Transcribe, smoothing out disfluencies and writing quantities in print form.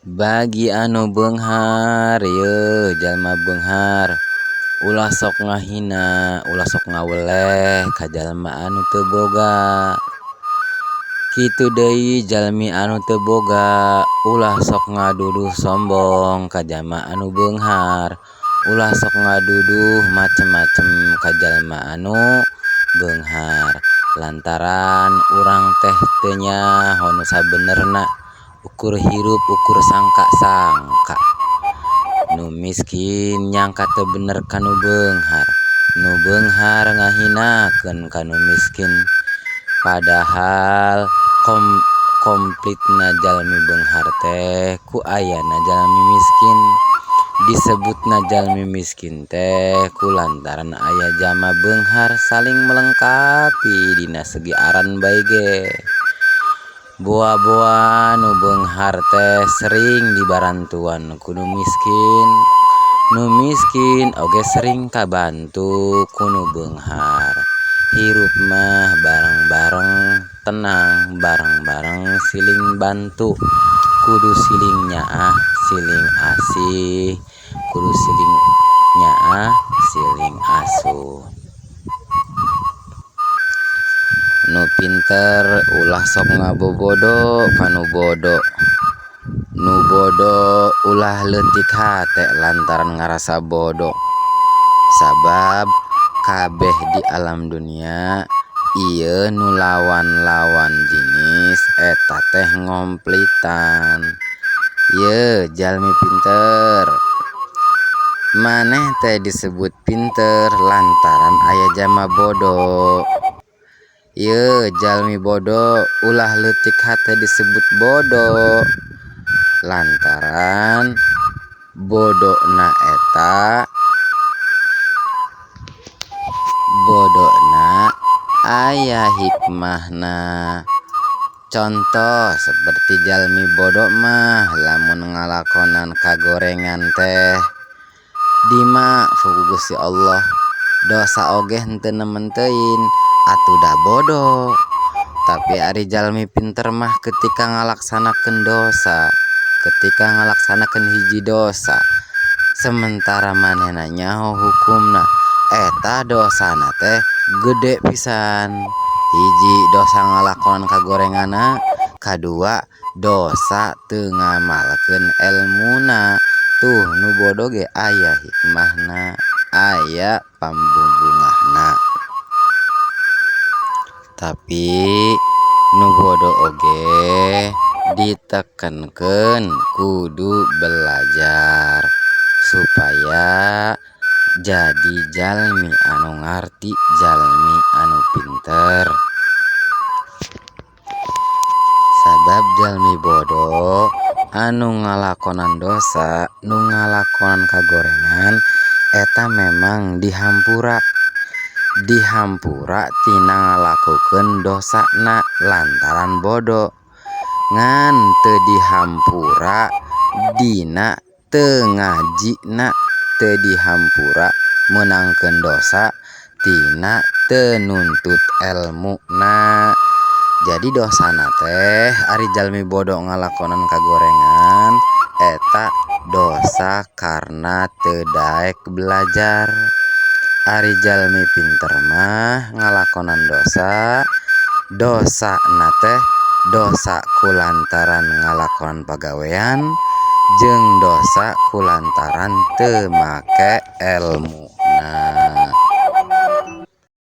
Bagi anu beunghar yeuh jalma beunghar ulah sok ngahina ulah sok ngaweleh ka jalma anu teu boga. Kitu deui jalmi anu teu boga ulah sok ngaduduh sombong ka jalma anu beunghar, ulah sok ngaduduh macem-macem ka jalma anu beunghar lantaran urang teh teu nyaho nu sabenerna ukur hirup ukur sangka-sangka. Nu miskin nyangka teu bener ka nu beunghar, nu beunghar ngahinakeun ka nu miskin. Padahal komplitna jalmi beunghar teh ku ayana jalmi miskin. Disebutna jalmi miskin teh ku lantaran aya jalma beunghar saling melengkapi dina segi aran bae ge. Boa-boa nu beunghar teh sering dibarantuan ku nu miskin, nu miskin oge sering kabantu ku nu beunghar. Hirup mah bareng-bareng tenang, bareng-bareng siling bantu, kudu siling nyaah siling asih, kudu siling nyaah siling asuh. Nu pinter ulah sok ngabobodo ka nu bodo, nu bodo ulah leutik hate lantaran ngarasa bodo. Sabab kabeh di alam dunia ieu nu lawan-lawan jinis eta teh ngomplitan. Yeuh jalmi pinter, maneh teh disebut pinter lantaran aya jalma bodo. Yeuh jalmi bodo ulah leutik hate disebut bodo lantaran bodona eta bodona aya hikmahna. Contoh seperti jalmi bodo mah lamun ngalakonan kagorengan teh dimaaf ku Gusti Allah, dosa oge henteu nemen teuing atuh da bodo. Tapi ari jalmi pinter mah ketika ngalaksanakeun dosa, ketika ngalaksanakeun hiji dosa sementara manehna nyaho hukumna, eta dosana teh gede pisan. Hiji dosa ngalakonan kagorenganna, kadua dosa teu ngamalkeun elmuna. Tuh nu bodo ge aya hikmahna, aya pambubungahna. Tapi nu bodo oge ditekenkeun kudu belajar supaya jadi jalmi anu ngarti, jalmi anu pinter. Sabab jalmi bodo anu ngalakonan dosa, nu ngalakonan kagorengan eta memang dihampura, dihampura tina ngalakukeun dosana lantaran bodo. Ngan teu dihampura dina teu ngajina, teu dihampura meunangkeun dosa tina teu nuntut elmuna. Jadi dosana teh ari jalmi bodo ngalakonan kagorengan eta dosa karena teu daek belajar. Ari jalmi pinter mah ngalakonan dosa, dosana teh dosa kulantaran ngalakonan pagawean jeung dosa kulantaran teu make elmu.